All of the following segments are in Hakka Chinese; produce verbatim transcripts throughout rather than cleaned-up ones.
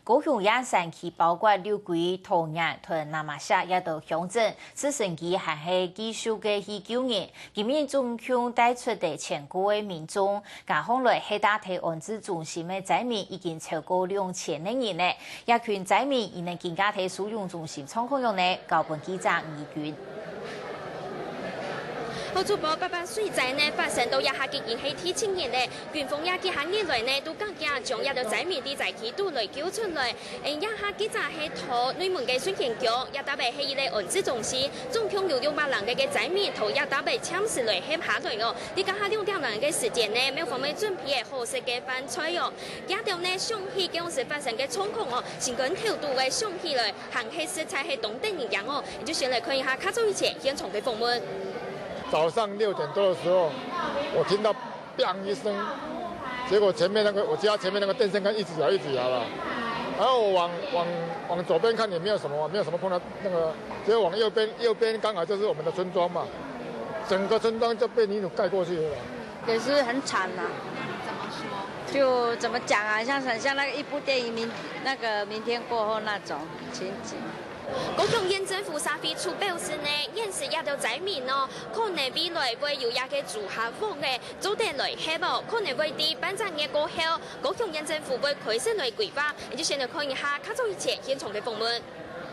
高雄這山區包括六龜、桃園同那瑪夏這兜鄉鎮，直升機還係繼續个去救人。今晡日總共帶出个千過个民眾，加上來係搭在安置中心个災民已經超過兩千个人了。這群災民佢等今下在收容中心狀況樣呢？交分記者吳怡君。好，主播，八八水災呢發生到這下已經係第七日了。 軍方也幾下日來呢，都加緊將這兜災民對災區肚來救出來。誒，這下記者係在內門个順賢鄉，這搭位係一個安置中心，總共有六百零個个災民在這搭位暫時來歇下來哦。在剛下兩點零个時間呢，廟方面準備个好食个飯菜哦。這兜呢，想起該時發生个狀況哦，心肝頭都會想起來，還係實在係當得人驚哦。就先來看一下較早以前現場个訪問。早上六點多的時候，我聽到 砰一聲，結果前面那個，我家前面那個電線桿一直搖，一直搖了。然後我往，往，往左邊看也沒有什麼，沒有什麼碰到那個，結果往右邊，右邊剛好就是我們的村莊嘛，整個村莊就被泥土蓋過去了。也是很慘啊。怎麼說？就怎麼講啊，像很像那個一部電影明，那個明天過後那種情景。 高雄縣政府社會處表示呢，現時這兜災民哦，可能未來會有一個租客房个做得來歇哦，可能會在半隻月過後，高雄縣政府會開始來規劃。就先來看一下較早以前現場个訪問。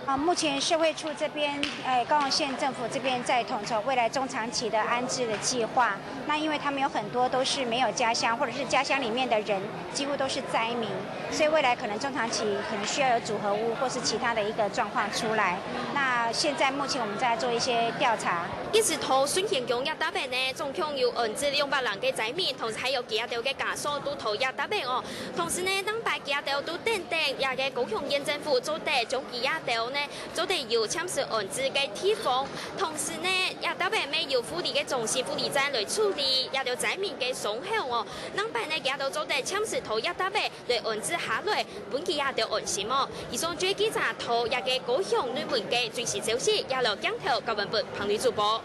啊，目前社會處這邊，呃，高雄縣政府這邊在統籌未來中長期的安置的計劃。那因為他們有很多都是沒有家鄉，或者是家鄉裡面的人幾乎都是災民， 所以未來可能中長期可能需要有組合屋或是其他的一個狀況出來。那現在目前我們正在做一些調查。一直到順賢鄉這搭位呢，總共有安置兩百零個災民，同時還有佢兜个家屬都在這搭位哦。同時呢，當擺佢兜都等等這個高雄縣政府做得將佢兜呢，做得有暫時安置个地方。同時呢，這搭位乜有護理个中心、護理站來處理這兜災民个傷口哦。當擺呢，佢兜做得暫時在這搭位 來安置下來，分佢兜安心哦。以上就係記者在這個高雄內門个最新消息，這下鏡頭交還分彭麗主播。